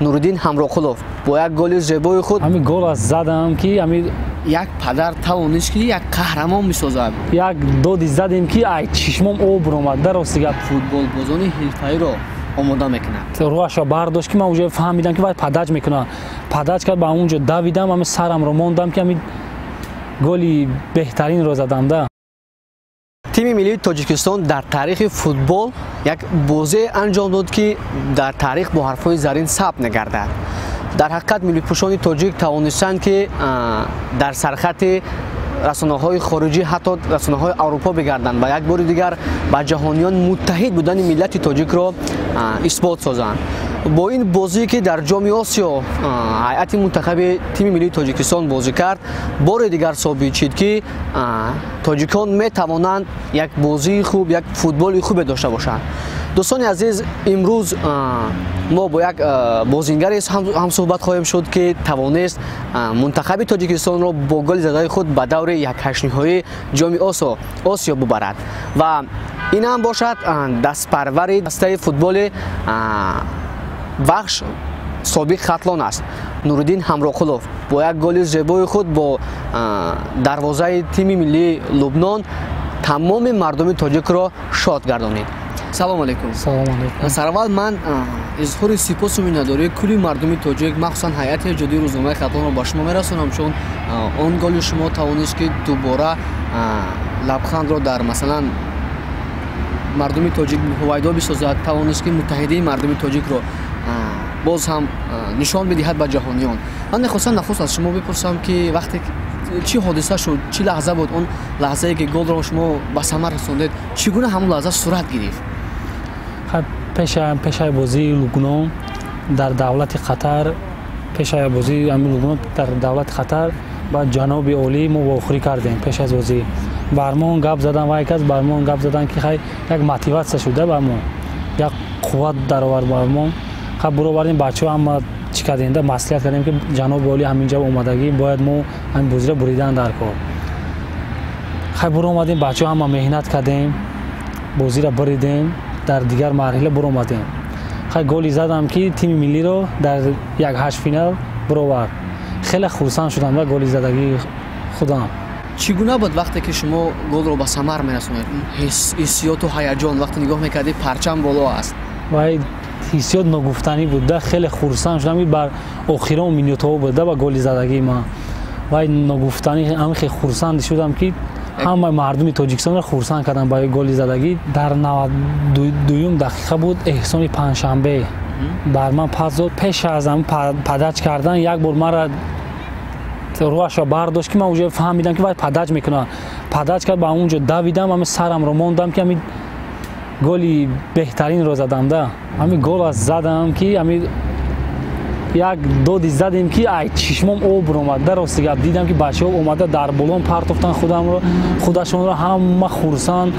Нуриддин Ҳамроқулов бо як голи зебои худ ҳамин гол задам ки ҳамин як падар тавонист ки як қаҳрамон бисозад. Як доди задем ки ай чишмом об омад. Дар рости гап футболбозони ҳирфаиро омода мекунад. Рӯашро бардошт ки ман уже фаҳмидам ки вай падач мекунад. Падач кард, ба он ҷо давидам, ҳамин сарамро мондам ки ҳамин голи беҳтаринро задам да. Тими миллии Тоҷикистон дар таърихи футбол як бозие анҷом дод, ки дар таърих бо ҳарфҳои зарин сабт мегардад. Дар ҳақиқат миллипӯшони тоҷик тавонистанд, ки дар сархати расонаҳои хориҷӣ, ҳатто расонаҳои Аврупо бигарданд ва як бори дигар ба ҷаҳониён муттаҳид будани миллати тоҷикро исбот созанд. Бо ин бозие, ки дар Ҷоми Осиё ҳайати мунтахаби тими миллии Тоҷикистон бозӣ кард, бори дигар собит шид, ки тоҷикон метавонанд як бозии хуб, як футболи хубе дошта бошанд. Дӯстони азиз, имрӯз мо бо як бозингаре ҳамсӯҳбат хоҳем шуд, ки тавонист мунтахаби Тоҷикистонро бо голи задаи худ ба даври якҳаштниҳоии Ҷоми Осиё бубарад ва ин ҳам бошад дастпарвари дастаи футболи Вахш, собиқ Хатлон аст. Нуриддин Ҳамроқулов бо як голи зебои худ бо дарвозаи тими миллии Лубнон тамоми мардуми тоҷикро шод гардонид. Салом алейкум. Салом алейкум. Сараввал ман изҳори сипосу миннатдории кулли мардуми тоҷик, махсусан ҳайати эҷодии рӯзномаи Хатлонро ба шумо мерасонам, чун он голи шумо тавонист, ки дубора лабхандро дар, масалан, мардуми тоҷик ҳувайдо бисозад, тавонист, ки муттаҳидии мардуми тоҷикро боз ҳам нишон бидиҳад ба ҷаҳониён. Ман мехостам нахуст аз шумо бипурсам, ки вақте чӣ ҳодиса шуд, чӣ лаҳза буд он лаҳзае, ки голро шумо ба самар расондед, чӣ гуна ҳамон лаҳза сурат гирифт? Пешаи бозии Лубнон дар давлати Қатар, пешаи бозии ҳамин Лубнон дар давлати Қатар ба ҷаноби олӣ мо вохӯрӣ кардем. Пеш аз бозӣ бармон гап задан, вай кас бармон гап задан, ки хай як мотиватсия шуда ба мо, як қувват даровард ба мо. Хай буровардем, бачаҳо ҳама чӣ кардем да, маслиҳат кардем, ки ҷаноби олӣ ҳаминҷа омадагӣ, бояд мо ҳамин бозиро буридан дар кор. Хай буромадем, бачаҳо ҳама меҳнат кардем, бозиро буридем, дар дигар марҳила буромадем. Хай голи задам, ки тими миллиро дар як ҳаштфинал буровард. Хеле хурсанд шудам да голи задагии худам. Чӣ гуна буд вақте ки шумо голро ба самар мерасонед, ҳиссиёту ҳаяҷон, вақте нигоҳ мекардӣ, парчам боло аст? Вай ҳиссиёт ногуфтанӣ буд да. Хеле хурсанд шудам, ки бар охирон минутаҳо буд да ба голи задагии ман. Вай ногуфтанӣ, ҳамин хел хурсанд шудам, ки ҳамаи мардуми Тоҷикистонро хурсанд кардам ба голи задагӣ. Дар 92-юм дақиқа буд, Эҳсони Панҷшанбе бар ман пас дод. Пеш аз ҳамин падач кардан як бор мара рӯашро бардошт, ки ман уже фаҳмидам, ки вай падач мекунад. Падач кард, ба он ҷо давидам, ҳамин сарамро мондам, ки ҳамин голи беҳтаринро задам да. Ҳамин гол задам, ки ҳамин як доди задем, ки ай чишмом об омад. Дар рости гап дидам, ки бачаҳо омада дар болон партофтан худамро, худашонро, ҳама хурсанд.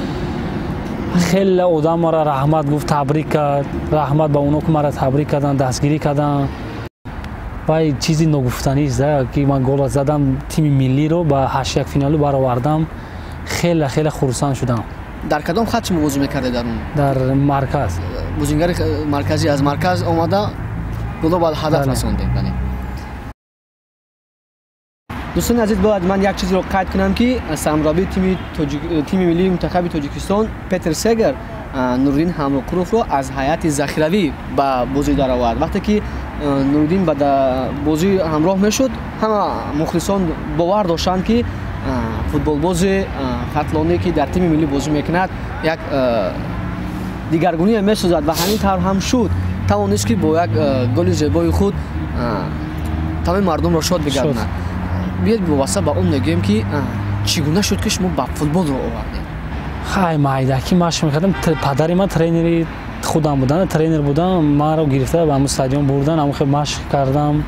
Хеле одам мара раҳмат гуфт, табрик кард. Раҳмат ба оно, ки мара табрик карданд, дастгирӣ карданд. Вай чизи ногуфтанист, ки ман гол задам, тими миллиро ба ҳаштякфиналӣ баровардам. Хеле хеле хурсанд шудам. Дар кадом хат шумо бозӣ мекардед дар он? Дар марказ. Бозингари марказӣ, аз марказ омада голо ба ҳадаф расондед. Бале, дӯстони азиз, бояд ман як чизро қайд кунам, ки сармураббии тими миллии мунтахаби Тоҷикистон Петер Сегер Нуриддин Ҳамроқуловро аз ҳайати захиравӣ ба бозӣ даровард. Вақте ки Нуриддин ба бозӣ ҳамроҳ мешуд, ҳама мухлисон бовар доштанд, ки футболбози хатлонӣ, ки дар тими миллӣ бозӣ мекунад, як дигаргуние месозад ва ҳамин тавр ҳам шуд. Тавонист, ки бо як голи зебои худ тамоми мардумро шод бигардонад. Биёед, вобаста ба он мегӯем, ки чӣ гуна шуд, ки шумо ба футболро овардед? Хай, майдаки машқ мекардам. Падари ман тренери худам будан, тренер будам. Маро гирифта ба ҳамун стадион бурдан, ҳамун хел машқ кардам,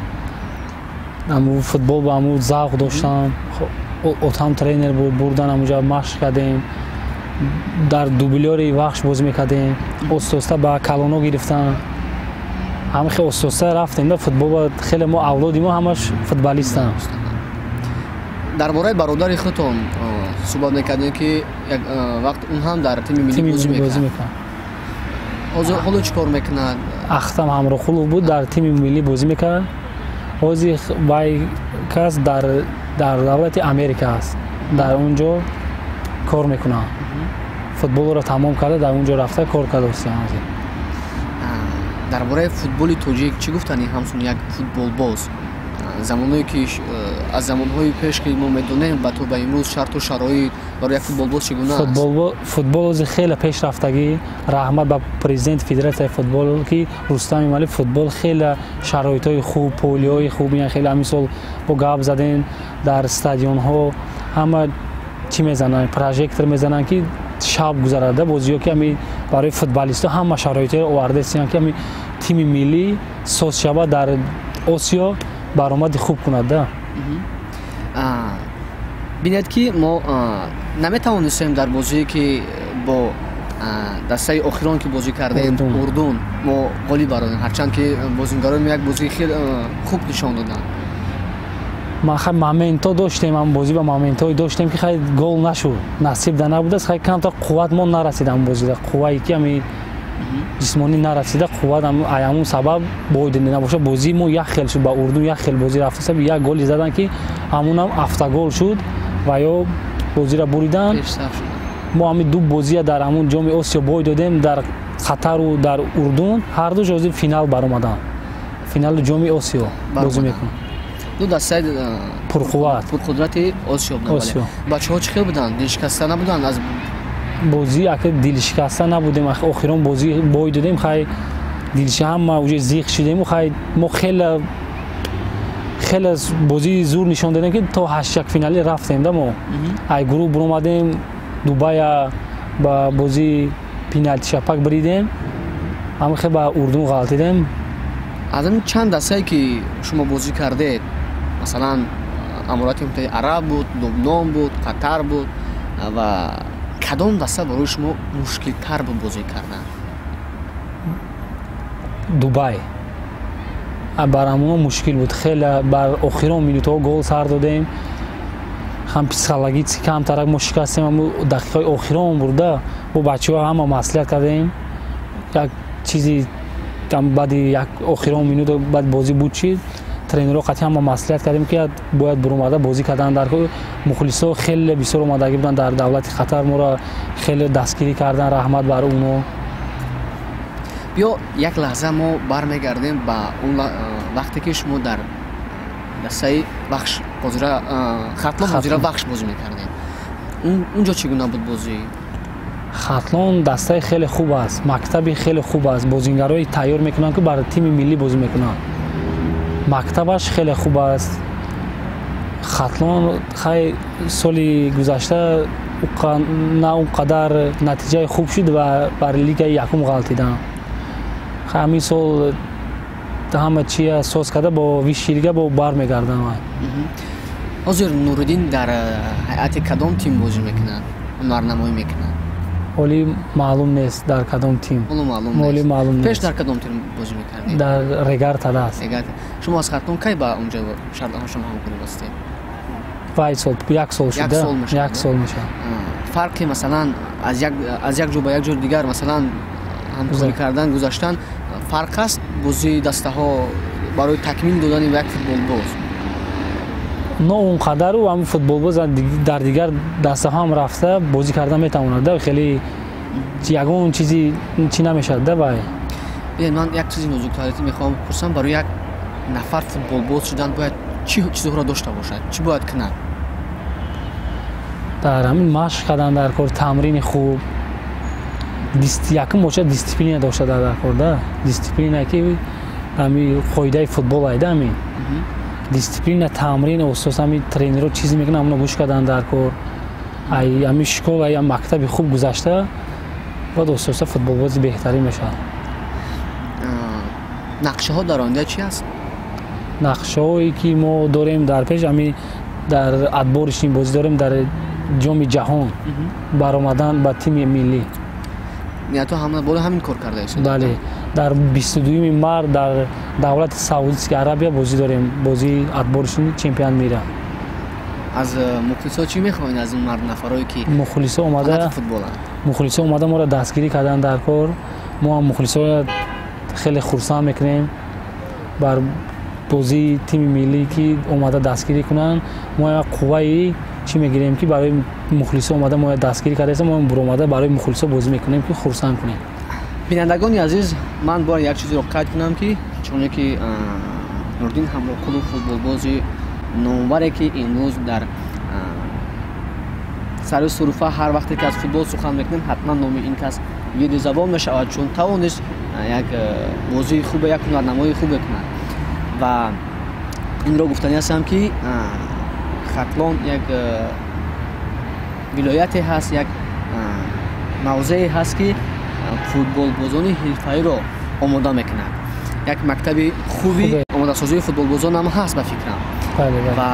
ҳамун футбол ба ҳамун завқ доштам. Отам тренер буд, бурдан, ҳамунҷа машқ кардем, дар дублёри Вахш бозӣ мекардем. Оста оста ба калоно гирифтан, ҳамин хел оста оста рафтем да футбол. Хеле мо, авлоди мо ҳамаш футболистанд. Дар бораи бародари худтон суҳбат мекардем, ки як вақт он ҳам дар тими миллӣ бозӣ мекард. Ҳоло чӣ кор мекунад? Ахтам Ҳамроқулов буд, дар тими миллӣ бозӣ мекард. Ҳозир вай кас дар давлати Америка аст, дар он ҷо кор мекунад. Футболро тамом карда, дар он ҷо рафта кор кардааст. Дар бораи футболи тоҷик чӣ гуфтани ҳамчун як футболбоз? Замоное ки аз замонҳои пеш ки мо медонем ба то ба имрӯз шарту шароит барои як футболбоз чӣ гуна аст? Футбол ҳозир хеле пешрафтагӣ. Раҳмат ба президенти федератсияи футбол ки Рустам Эмомалӣ, футбол хеле шароитҳои хуб, полиҳои хуб, хеле ҳамин сол бо гап задем дар стадионҳо ҳама чӣ мезананд, прожектор мезананд ки шаб гузарада бозиҳо, ки ҳами барои футболистҳо ҳама шароитҳоро овардаистанд ки ҳами тими миллӣ соз шавад, дар Осиё баромади хуб кунад. Да, бинед ки мо наметавонистем дар бозие ки бо дастаи охирон ки бозӣ кардем, Урдун, мо ғолиб бародем, ҳарчанд ки бозингарони як бозии хеле хуб нишон доданд. Ма хай моментҳо доштем, ҳам бозӣ ба моментҳое доштем ки хай гол нашуд, насиб да набудааст. Хай камтар қувват мо нарасид ҳам бозида, қуввае ки ҳами ҷисмонӣ нарасида, қувват ҳамун сабаб боида набошад. Бозии мо як хел шуд, ба Урдун як хел бозӣ рафта, як голи задан ки ҳамунам автогол шуд ва ё бозиро буриданд. Мо ҳами ду бозия дар ҳамун ҷоми Осиё бой додем, дар Қатару дар Урдун, ҳардуш ҳозир финал баромаданд, финали ҷоми Осиё бозӣ мекунанд. Ду дастаи пурқувват, пурқудрати Осиё буданд. Бачаҳо чӣ хел буданд? Дилшикаста набуданд аз бозӣ? Ака дилшикаста набудем, охирон бозӣ бой додем, хай дилша ҳама уже зиқ шудему, хай мо хеле хеле бозии зур нишон додем ки то ҳаштякфиналӣ рафтем. Да, мо ай гурӯҳ буромадем, Дубая ба бозии пеналти шапак бридем, ҳама хел ба Урдун ғалтидем. Аз ҳамин чанд дастае ки шумо бозӣ кардед, масалан Аморати Муттаҳидаи Араб буд, Лубнон буд, Қатар буд, ва кадом даста барои шумо мушкилтар буд бозӣ кардан? Дубай бар ҳамоно мушкил буд хеле, бар охирон минутҳо гол сар додем, ҳам психологически камтарак мо шикастем, ҳам дақиқаи охирон бурда бо бачаҳо ҳама маслиҳат кардем, як чизи баъди як охирон минут баъд бозӣ буд, чи тренерҳо қатъи ҳама маслиҳат кардем ки бояд буромада бозӣ кардан. Дар мухлисҳо хеле бисёр омадагӣ буданд дар давлати Қатар, моро хеле дастгирӣ кардан, раҳмат бар онҳо. Биё як лаҳза мо бармегардем ба он вақте ки шумо дар дастаи Вахш ҳозира Хатлон ҳозира Вахш бозӣ мекардем. Унҷо чӣ гуна буд бозӣ? Хатлон дастаи хеле хуб аст, мактаби хеле хуб аст, бозингарои тайёр мекунанд ки бар тими миллӣ бозӣ мекунанд. Мактабаш хеле хуб аст. Хатлон хай соли гузашта на он қадар натиҷаи хуб шуд ва бар лигаи якум ғалтиданд. Хай ҳамин сол ҳама чия соз карда бо высший лига бо бармегарданд. Ҳозир Нуриддин дар ҳайати кадом тим бозӣ мекунад, ҳунарнамоӣ мекунад? Ҳоли маълум нест дар кадом тим. Ҳоло маълум нест. Пеш дар кадом тим бозӣ мекардед? Дар Регар аст. Шумо аз Хатлон кай ба онҷо шартнома шумо ҳамкорӣ бастед? Вай сол, як сол шуда. Як сол мешавад. Фарқи масалан аз як ҷо ба як ҷои дигар масалан ҳамкорӣ кардан гузаштан фарқ аст бозии дастаҳо барои такмил додани як футболбоз? Но он қадару ҳам футболбоз дар дигар дастаҳо ҳам рафта бозӣ карда метавонад, да, хеле ягон чизи чӣ намешавад, да, вай. Бинед, ман як чизи нозуктарӣ мехоҳам пурсам, барои як нафар футболбоз шудан бояд чӣ чизҳоро дошта бошад, чӣ бояд кунад? Дар ҳамин машқ кардан дар кор, тамрини хуб, якум бошад дисциплина дошта дар кор, да, дисциплина ки ҳами қоидаи футбол айда, ҳамин дисциплина, тамрин, осос, ҳами тренерҳо чизе мекунанд, ҳамоно гӯш кардан дар кор. Ай ҳами школа, ай мактаби хуб гузашта баъд ососа футболбози беҳтарин мешавад. Нақшаҳо дар оянда чи аст? Нақшаҳое ки мо дорем дар пеш, ҳами дар отборочный бозӣ дорем дар ҷоми ҷаҳон баромадан ба тими миллӣ. Ниятҳо ҳама боло ҳамин кор карда истед? Бале, дар 22 март дар давлати Саудитская Арабия бозӣ дорем, бозии отборочный чемпион мира. Аз мухлисҳо чӣ мехоҳед, аз ин мард нафарое ки мухлисҳо омада футболанд? Мухлисҳо омада моро дастгирӣ кардан дар кор, мо ҳам мухлисҳоро Хеле хурсанд мекунем бар бозии тими миллӣ, ки омада дастгирӣ кунанд. Мо як қувваи чӣ мегирем, ки барои мухлисо омада мо дастгирӣ кардаистем. Мо буромада барои мухлисо бозӣ мекунем, ки хурсанд кунем. Бинандагони азиз, ман бояд як чизеро қайд кунам, ки чуноне ки Нуриддин Ҳамроқулов, футболбози номбаре, ки имрӯз дар сари суруфа ҳар вақте ки аз футбол сухан мекунем, ҳатман номи ин кас вирди забон мешавад, чун тавонист як бозии хубе, як ҳунарнамоии хубе кунад. Ва инро гуфтанӣ ҳастам, ки Хатлон як вилояте ҳаст, як мавзее ҳаст, ки футболбозони ҳирфаиро омода мекунад. Як мактаби хуби омодасозии футболбозон ҳам ҳаст, ба фикрам. Ва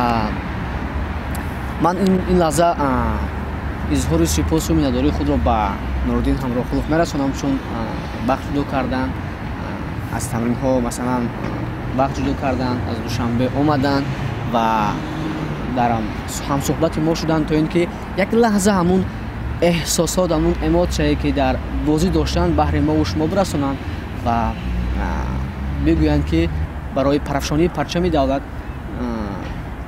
ман ин лаҳза изҳори сипосу миннатдории худро ба Нуриддин Ҳамроҳқулов мерасонам, чун вақт ҷудо кардан аз тамринҳо, масалан, вақт ҷудо кардан, аз Душанбе омаданд ва дар ҳамсӯҳбати мо шуданд, то ин ки як лаҳза ҳамун эҳсосот, ҳамун эмотсияе, ки дар бозӣ доштанд, баҳри мову шумо бирасонанд ва бигӯянд, ки барои парафшонии парчами давлат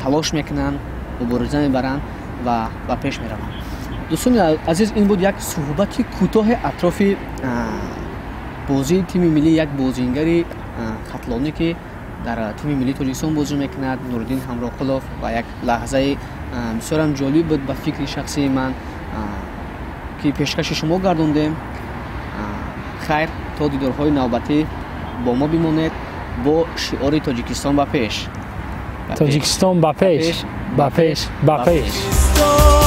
талош мекунанд, мубориза мебаранд ва ба пеш мераванд. Дӯстони азиз, ин буд як суҳбати кӯтоҳи атрофи бозии тими миллӣ, як бозингари хатлонӣ, ки дар тими миллии Тоҷикистон бозӣ мекунад, Нуриддин Ҳамроқулов. Ва як лаҳзаи бисёрам ҷолиб буд ба фикри шахсии ман, ки пешкаши шумо гардондем. Хайр, то дидорҳои навбатӣ бо мо бимонед бо шиори «Тоҷикистон ба пеш». Тоҷикистон ба пеш, ба пеш, ба пеш!